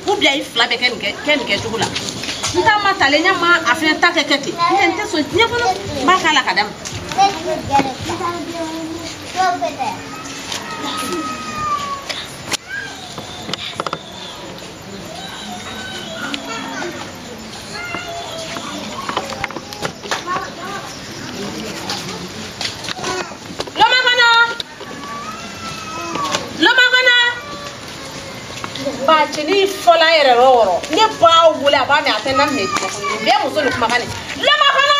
Ou bien il fla be ken ke jogo la nta ma tale nya ma afin ta keke te nte so nya kono ba kala kadam Ni fola yɛrɛ wɔrɔ ne ba wele a b'a mɛn a tɛ na minɛ bɛɛ muso de kumakan de lama fana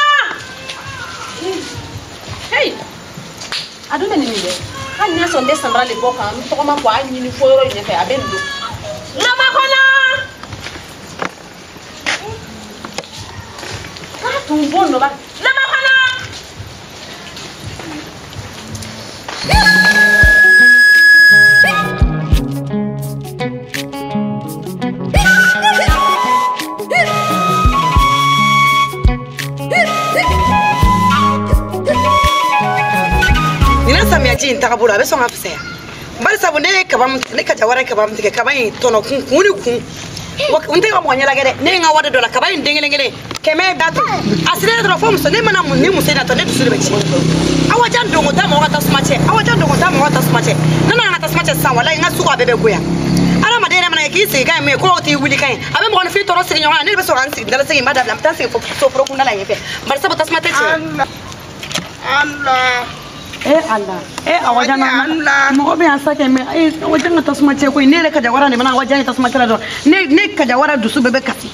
hey a dun bɛ nin dɛ hali n'a sɔrɔ n bɛ samara de bɔ kan n tɔgɔma kɔ a ɲini fo yɔrɔ in ɲɛfɛ a bɛ nin don lama fana k'a tun bɔ nɔ ba lama fana. Ji in tagabolo a bɛ sɔn ka fisaya barisa ne ye kaba min ne ka jawara kaba min tigɛ kaba in tɔnɔ kun kun ni kun n tɛ ka mɔgɔ ɲɛlajɛ dɛ ne ye n ka wari dɔ la kaba in den kelen kelen kɛmɛ da to a sirilen dɔrɔn fo muso ne mana mun ni muso in natɔ ne dusu de bɛ ci awa jan donko ta mɔgɔ ka tasuma cɛ awa jan donko ta mɔgɔ ka tasuma cɛ ne nana n ka tasuma cɛ sisan walayi n ka sugu a bɛɛ bɛ goya adamaden yɛrɛ mana kɛ k'i sigi kan ye mun ye ko t'i wuli kan ye a bɛ mɔgɔninfin tɔɔrɔ sigi ɲɔgɔn na ne de bɛ sɔrɔ ka n sigi dala segin n b'a dabila n bɛ taa sigi soforo kunda la yen fɛ barisa tasuma tɛ cɛ. Allah. Eh Allah, eh awajan na mɔgɔ bɛ yan sa kɛ mɛ eh awajan ka tasuma cɛ koyi ne yɛrɛ ka jawara de mana awajan ye tasuma cɛ la dɔrɔn ne ka jawara dusu bɛɛ bɛ kasi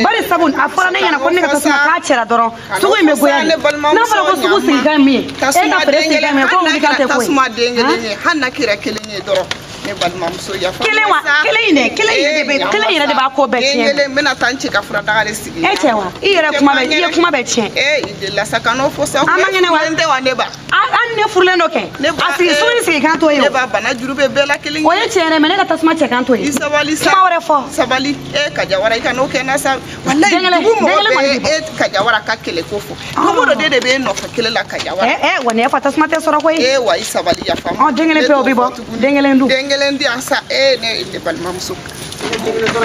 bari sabu a fɔra ne ɲɛna ko ne ka tasuma k'a cɛra dɔrɔn sugu in bɛ goya de n'a fɔra ko sugu sigi kan ye min ye e ka feere sigi kan ye min ye ko wuli kan tɛ koyi tasuma den kelen ye hali n'a kɛra kelen ye dɔrɔn ne balimamuso yafa kelen wa kelen in dɛ kelen yɛrɛ de bɛ kelen yɛrɛ de b'a ko bɛɛ tiɲɛ kelen n bɛna taa n cɛ ka fura daga de sigi e cɛ wa i yɛrɛ kuma bɛ i ye kuma bɛɛ tiɲɛ ee i delila sa ka n'o fɔ sa an man kɛnɛ wa n tɛ wa ne ba an ne furulen dɔ kɛ a sigi sugu in sigi kan t'o ye ne ba bana juru bɛ bɛɛ la kelen o ye tiɲɛ yɛrɛ mɛ ne ka tasuma cɛ kan t'o ye i sabali sa kuma wɛrɛ fɔ sabali e ka jawara i ka n'o kɛ n na sa walayi dugu mɔgɔ bɛɛ e ka jawara ka kɛlɛ ko fɔ don o don de bɛ e nɔfɛ kɛlɛ la ka jawara ɛ wa nin ye fa tasuma tɛ sɔrɔ koyi e wa i sabali yafa ma den kelen pe o bɛ bɔ den kelen dun den kelen di yan sa e ne balimamuso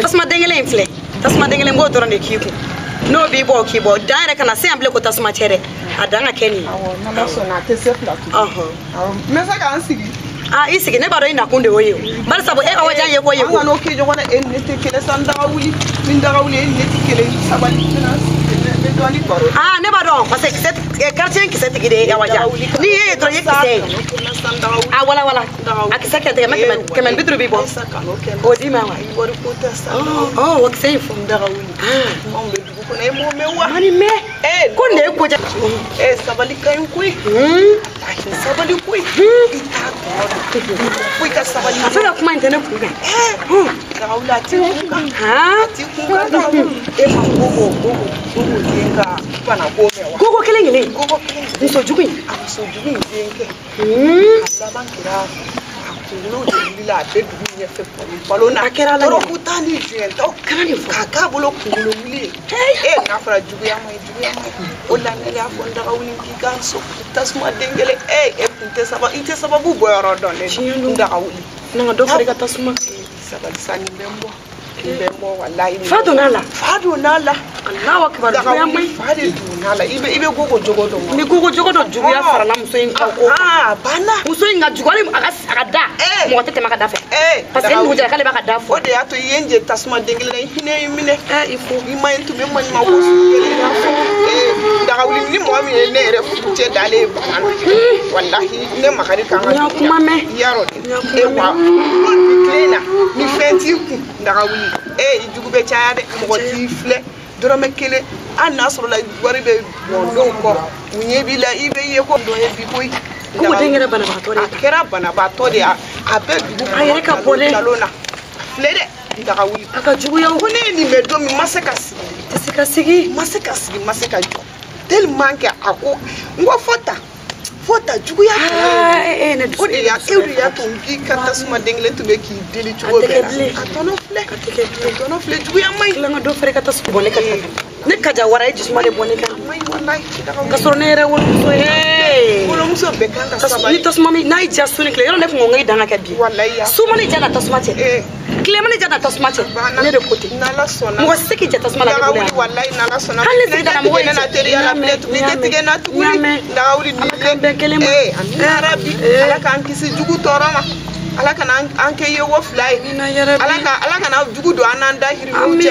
tasuma den kelen in filɛ tasuma den kelen b'o dɔrɔn de k'i kun n'o b'i bɔ o k'i bɔ dan yɛrɛ kana se yan bilen ko tasuma cɛ dɛ a dan ka kɛ nin ye awɔ n'ala sɔnna a tɛ se fila tugun awɔ n bɛ se k'an sigi ah i sigi ne b'a dɔn i nakun de y'o ye o barisa e ka wajan ye ko ye ko an ka n'o kɛ ɲɔgɔn na e ni ne tɛ kelen sa n daga wuli ni n daga wuli e ni ne tɛ kelen sabali n bɛna n bɛ dɔɔnin baro ah ne b'a dɔn parce que kisɛ quartier kisɛ tigi de ye awaja n'i ye ye dɔrɔn i ye kisɛ ye a wala wala a kisɛ kɛ tigɛ 550 b'i bɔ o d'i ma wa wari ko tɛ sa ɔ o kisɛ in fɔ n daga wuli anw bɛ dugu kɔnɔ e m'o mɛn wa mani mɛn ko nin de ye ko ja e sabali ka ɲi koyi sabali koyi i t'a tɔnɔ dɔn fo i ka sabali a fɛ ka kuma in tɛ ne kun kan daga wuli a t'i kun kan a t'i kun kan daga wuli e ma gogo gogo gogo den ka bana ko mɛn wa gogo kelen kelen gogo kelen muso jugu in a muso jugu in den kɛ a laban kɛra a kunkolo de wulila a bɛ dugu ɲɛfɛ balo na a kɛra la tɔɔrɔku t'a ni diɲɛtaw kana nin fɔ k'a k'a bolo kunkolo wuli ye e n'a fɔra juguya ma ɲi juguya ma ɲi o la ne y'a fɔ n daga wuli k'i ka so tasuma den kelen e e kun tɛ sababu i tɛ sababu bɔ yɔrɔ dɔn ne n daga wuli ne ka dɔ fara i ka tasuma sabali sa nin bɛ n bɔ nin bɛ n bɔ walayi fa donna a la fa donna a la Allahu akbar juguya ma ɲi fa de donna a la i bɛ gogo jogo dɔn ni gogo jogo dɔn juguya farala muso in kan ko a banna muso in ka jugu hali a ka da mɔgɔ tɛ tɛmɛ a ka da fɛ parce que ni dugu jɛra k'ale b'a ka da fɔ o de y'a to i ye n jɛ tasuma den kelen na i hinɛ y'i minɛ i fo i ma ye tun bɛ maɲuman ko sugu kelen na daga wuli ni mɔgɔ min ye ne yɛrɛ furucɛ dalen ye bana na walahi ne makari kan ka kuma mɛn yarɔ e wa bi tile in na ni fɛn t'i kun daga wuli i jugu bɛ caya dɛ mɔgɔ t'i filɛ dɔrɔmɛ kelen hali n'a sɔrɔ la wari bɛ bɔn dɔw kɔ u ɲɛ b'i la i bɛ ye ko dɔ ye bi koyi ko den kɛra banabagatɔ de ye a kɛra banabagatɔ de ye a A bɛ dugu A yɛrɛ ka bɔ dɛ. Jalon na. Filɛ dɛ, n daga wuli. A ka juguya o. Ko ne ye nin mɛn don min, n ma se ka sigi. Tɛ se ka sigi. N ma se ka sigi, n ma se ka jɔ. Tellement que a ko n ko fo ta. Fo ta juguya tɔ. Ne o de y'a e de y'a to n k'i ka tasuma den kelen tun bɛ k'i deli cogo bɛɛ la. A tɔnɔ filɛ. A tɛ kɛ bilen. A tɔnɔ filɛ, juguya man ɲi. Tila ka dɔ fara i ka tasuma bɔ ne kan. Ne Kaja wara ye jisuma de bɔ ne kan. A man ɲi walayi. Ka sɔrɔ ne yɛrɛ wolomuso ye. Wolomuso bɛɛ kan ka sabali. Ni tasuma min n'a y'i diya su ni tile yɔrɔ ne kun ko n k'i dan ka kɛ bi. Walayi ya. Su mana ja na tasuma cɛ. Tile mana ja na tasuma cɛ. Ne de ko ten. N'Ala sɔnna. Mɔgɔ si tɛ k'i jɛ tasuma la ne bolo yan. Walayi n'Ala sɔnna. Hali ne sigida la mɔgɔ ye ne na teriya la bilen tuguni. I tɛ tigɛ n na tuguni. Daga wuli ni Ala k'an bɛn kelen ma. Amina rabi. Ala k'an kisi jugu tɔɔrɔ ma. Ala kana an kɛ ye wo fila ye. Ala kana jugu don an n'an dahirimɛw cɛ.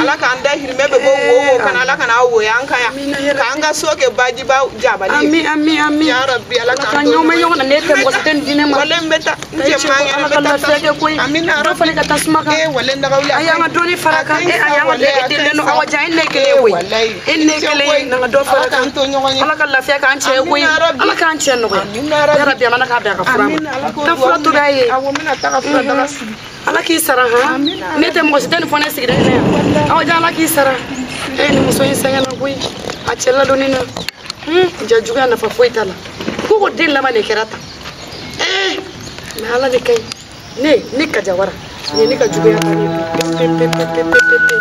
Ala k'an dahirimɛ bɛ bɔ wo wo kana Ala kana woyo an kan yan. K'an ka so kɛ bajiba jabali ye. Ami. Ya Rabbi Ala k'an to ɲɔgɔn ɲɔgɔn na ne tɛ mɔgɔ si tɛ nin di ne ma. Wale n bɛ taa n cɛ man kɛnɛ n bɛ taa lafiya kɛ koyi. Amina Dɔ fana ka tasuma kan. Wale n daga wuli. A y'an ka dɔɔni fara kan. A y'an ka e delilen don awa jan e ne kelen ye koyi. E ne kelen ye n'an ka dɔ fara kan. Ala ka lafiya k'an cɛ ye koyi. Ala k'an cɛ nɔgɔya. Ya Rabbi Ala k'a bɛn a ka fura ma. Taa fura tobi a ye. Awɔ n bɛna taa ka fura daga sigi. Ala k'i sara han. Ne tɛ mɔgɔ si tɛ nin fɔ ne sigida in na yan. Awa jan Ala k'i sara. E ni muso in sɛgɛnna koyi. A cɛ ladonni na. Ja juguya nafa foyi t'a la. Ko den laban de kɛra tan. Mais Ala de ka ɲi. Ne Kaja wara. Nin ye ne ka juguya bannen pe pe pe pe pe pe pe.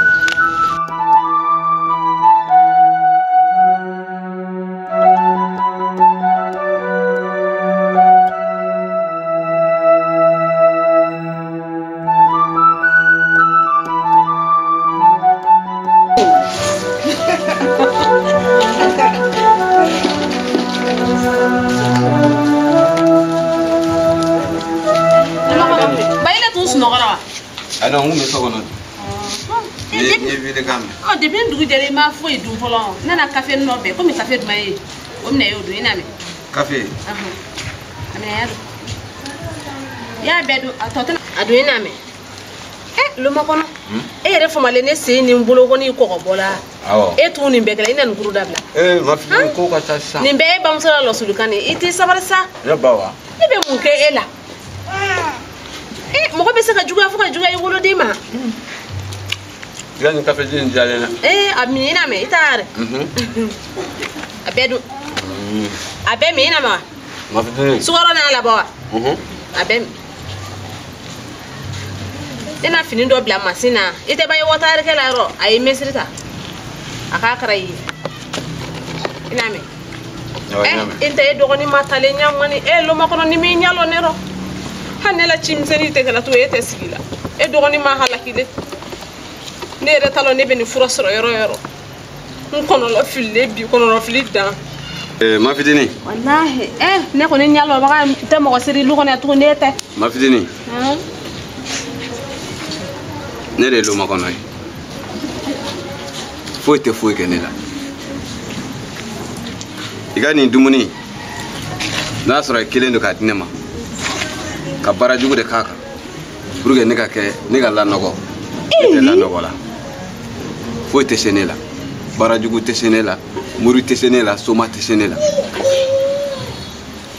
Non, n kun bɛ so kɔnɔ. N ye wele kan mɛn. Ɔ depuis dugu jɛra i ma foyi dun fɔlɔ. Ne nana kafe nɔ bɛɛ komi kafe duman ye. O minɛ i y'o dun i n'a mɛn. Kafe. A minɛ y'a dun. I y'a bɛɛ dun a tɔ tɛna. A dun i n'a mɛn. Loma kɔnɔ. E yɛrɛ famalen ne sen ni n bolo ko ni kɔgɔ bɔla. Awɔ. E t'u nin bɛɛ kɛla i na nin kuru dabila. Ma fili ko ka ca sisan. Nin bɛɛ ye bamuso la lɔsulukan de ye. I t'i sabali sa. Ne ba wa. Ne bɛ mun kɛ e la? Mɔgɔ bɛ se ka juguya fo ka juguya i woloden ma. I ka nin kafe ji in diyalen na. A min i n'a mɛn i t'a yɛrɛ. A bɛɛ dun. A bɛɛ min i n'a mɛn wa. Ma fitinin. Sukaro n'a labɔ wa. A bɛɛ min. Ne na fini dɔ bila masin na i tɛ ba ye wɔtarikɛ la yɔrɔ a ye mesiri ta a k'a kɛra i ye i n'a mɛn. I tɛ e dɔgɔnin ma talen ɲamani loma kɔnɔ ni m'i ɲɛ lɔ ne rɔ. Hali ne la cimisɛnnin tɛ kɛla to e tɛ sigi la e dɔgɔnin ma halaki ne yɛrɛ t'a lɔn ne bɛ nin fura sɔrɔ yɔrɔ yɔrɔ n kɔnɔlɔ fililen bi kɔnɔlɔ fili dan. Ma fitinin. Walahi ne kɔni ɲɛ lɔbaga tɛ mɔgɔ siri lu kɔnɔ yan tuguni ne tɛ. Ma fitinin. Ne de ye loma kɔnɔ ye. Foyi tɛ foyi kɛ ne la. I ka nin dumuni n'a sɔrɔ i kelen don k'a di ne ma. Ka baara jugu de k'a kan pour que ne ka kɛ ne ka lanɔgɔ ne tɛ lanɔgɔ la foyi tɛ se ne la baara jugu tɛ se ne la mori tɛ se ne la soma tɛ se ne la.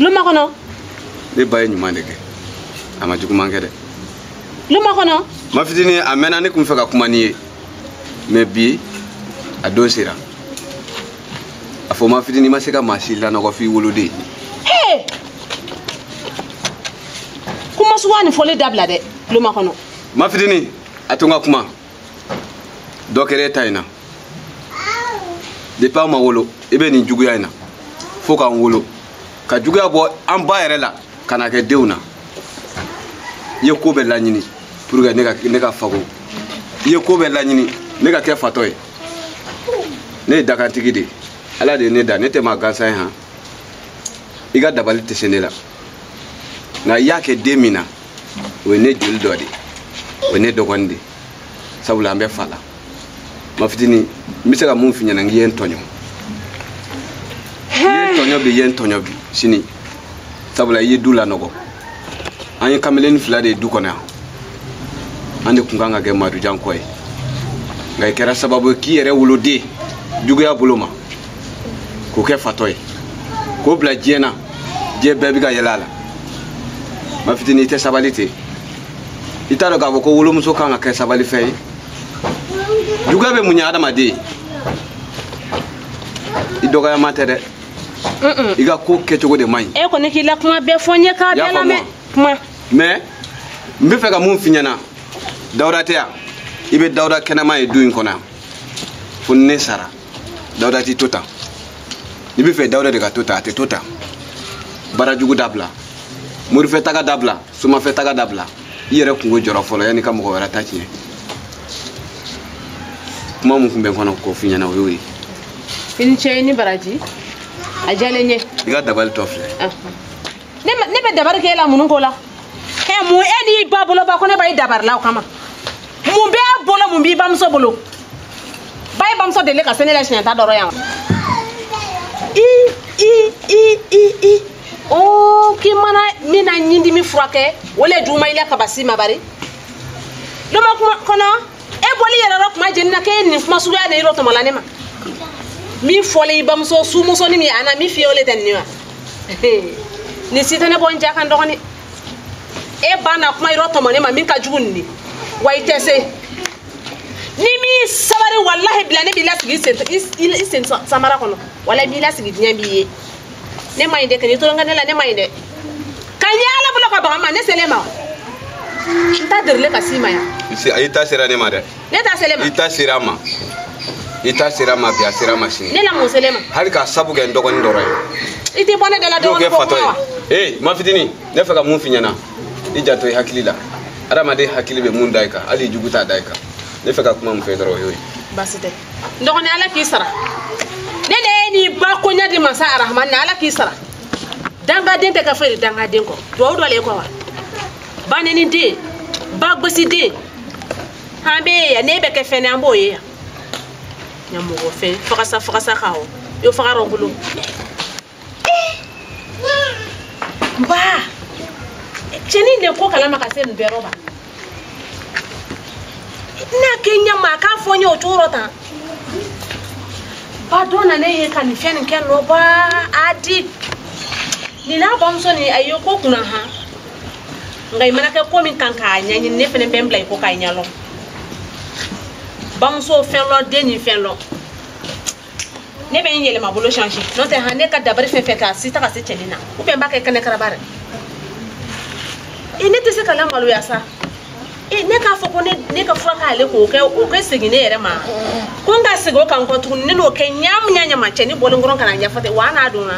Loma kɔnɔ. Ne ba ye ɲuman de kɛ a ma juguman kɛ dɛ. Loma kɔnɔ. Ma fitinin a mɛnna ne kun fɛ ka kuma n'i ye mais bi a don sera a fɔ ma fitinin i ma se ka maa si lanɔgɔ f'i woloden. Kuma suguya nin fɔli dabila dɛ loma kɔnɔ. Ma fitinin a to n ka kuma dɔ kɛra e ta in na depuis an ma wolo i bɛ nin juguya in na fo k'an wolo ka juguya bɔ an ba yɛrɛ la ka na kɛ denw na i ye ko bɛɛ laɲini pour que ne ka fago i ye ko bɛɛ laɲini ne ka kɛ fatɔ ye ne ye dakantigi de ye Ala de ye ne da ne tɛ maa gansan ye han i ka dabali tɛ se ne la. Nka i y'a kɛ den min na o ye ne joli dɔ de ye o ye ne dɔgɔnin de ye sabula an bɛ fa la ma fitinin n bɛ se ka mun f'i ɲɛna n k'i ye n tɔɲɔ i ye n tɔɲɔ bi i ye n tɔɲɔ bi sini sabula i ye du lanɔgɔ an ye kameleni fila de ye du kɔnɔ yan an de kun kan ka kɛ madujan kɔ ye nka i kɛra sababu ye k'i yɛrɛ woloden juguya bolo ma k'o kɛ fatɔ ye k'o bila diɲɛ na diɲɛ bɛɛ bɛ ka yɛlɛ a la. Ma fitinin i tɛ sabali ten. I t'a dɔn k'a fɔ ko wolomuso kan ka kɛ sabali fɛn ye. Juguya bɛ mun ɲɛ adamaden? I dɔgɔyama tɛ dɛ. I ka ko kɛcogo de man ɲi. E kɔni k'i la kuma bɛɛ fɔ n ye k'a bɛɛ lamɛn. Kuma. Mais n bɛ fɛ ka mun f'i ɲɛna. Dawuda tɛ yan. I bɛ Dawuda kɛnɛma ye du in kɔnɔ yan. Fo ni ne sara. Dawuda t'i to tan. I bɛ fɛ Dawuda de ka to tan, a tɛ to tan. Baara jugu dabila. Morifɛ taga dabila, sumafɛ taga dabila. I yɛrɛ kungo jɔrɔ fɔlɔ yanni ka mɔgɔ wɛrɛ ta tiɲɛ. Kuma mun kun bɛ n kɔnɔ k'o f'i ɲɛna o y'o ye. I ni ce i ni baraji. A diyalen n ye. I ka dabali tɔ filɛ. Ne bɛ dabali kɛ e la mun ko la? Mun e n'i ba bolo ba ko ne b'a dabari la o kama. Mun b'e bolo mun b'i bamuso bolo? Ba ye bamuso deli ka se ne la siɲɛ ta dɔrɔn yan. I. Oh, k'i mana min na ɲindimi furakɛ o le juguman i la kaba si ma bari. Loma kuma kɔnɔ e bɔli yɛrɛ rɔ kuma jeni na k'e ye nin kuma suguya de yɔrɔ tɔmɔ la ne ma. Min fɔlen i bamuso sumusonin min a na min f'i ye o le tɛ nin ye wa? Nin si tɛ ne bɔ n ja kan dɔgɔnin. E ba na kuma yɔrɔ tɔmɔ ne ma min ka jugu nin ye. Wa i tɛ se. Ni min sabari walahi bila ne b'i lasigi i sen samara kɔnɔ. Walahi b'i lasigi diɲɛ b'i ye. Ne ma ɲi dɛ, kan'i tolon ka ne la, ne ma ɲi dɛ. Ka ɲɛ Ala bolo ka baga n ma, ne selen ma. N ta derilen ka s'i ma yan. I ta sera ne ma dɛ. Ne ta selen ma. I ta sera ma. I ta sera ma bi, a sera ma sini. Ne la mun selen ma? Hali k'a sabu kɛ n dɔgɔnin dɔrɔn ye. I tɛ bɔ ne da la dɔgɔnin ko kuma wa? Ee ma fitinin, ne fɛ ka mun f'i ɲɛna. I janto i hakili la. Adamaden hakili bɛ mun da i kan, hali i jugu t'a da i kan. Ne fɛ ka kuma mun fɛ dɔrɔn o y'o ye. Baasi tɛ. N dɔgɔnin Ala k'i sara. Ne de ye nin ba koɲɛ di masa Arahamani na, Ala k'i sara. Dangaden tɛ ka foyi di dangaden kɔ. Duwawu dɔ le kɔ wa? Ba nɛni den, ba gosi den. An bɛ yan, n'e bɛ kɛ fɛn ye, an b'o ye yan. Ɲamɔgɔ fɛn, fagasa fagasa ka o. Yo faga rɔ bolo. Ba, cɛnin de ko kalama ka se nin bɛɛ rɔ ba. N'a kɛ ɲɛ ma, a k'a fɔ n ye o cogo rɔ tan. Ba dɔ na ne ye ka nin fɛn nin kɛ nɔ ba a di. Nin n'a bamuso nin a ye ko kunna han. Nka i mana kɛ ko min kan k'a ɲɛɲini ne fɛnɛ bɛ n bila i ko k'a ɲɛlɔn. Bamuso fɛn lɔ den nin fɛn lɔ. Ne bɛ n yɛlɛma bolo changer. N'o tɛ han ne ka dabali fɛn fɛn kɛ a si tɛ ka se cɛnin na. Ou bien n b'a kɛ kɛnɛ karaba dɛ. Ne tɛ se ka lamaloya sa. Ne k'a fɔ ko ne ka fura k'ale k'o kɛ o kɛ segin ne yɛrɛ ma. Ko n ka segin o kan kɔ tuguni ne n'o kɛ ɲamu ɲama cɛnin bɔlen kɔrɔ ka na ɲɛfɔ ten wa a n'a dun wa.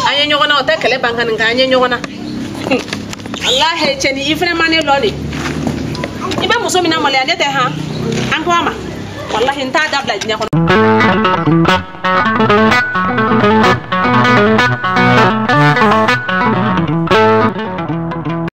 An ye ɲɔgɔn na o tɛ kɛlɛ ban ka nin kan an ye ɲɔgɔn na. Walahi cɛnin i fɛnɛ ma ne lɔ de. I bɛ muso min na maloya ne tɛ han. An ko a ma. Walahi n t'a dabila diɲɛ kɔnɔ.